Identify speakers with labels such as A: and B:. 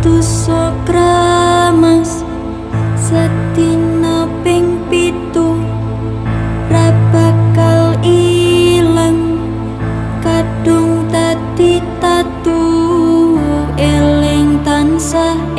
A: Dosa kramas sedina ping 7 ra bakal ilang kadung dadi tatu eling tansah.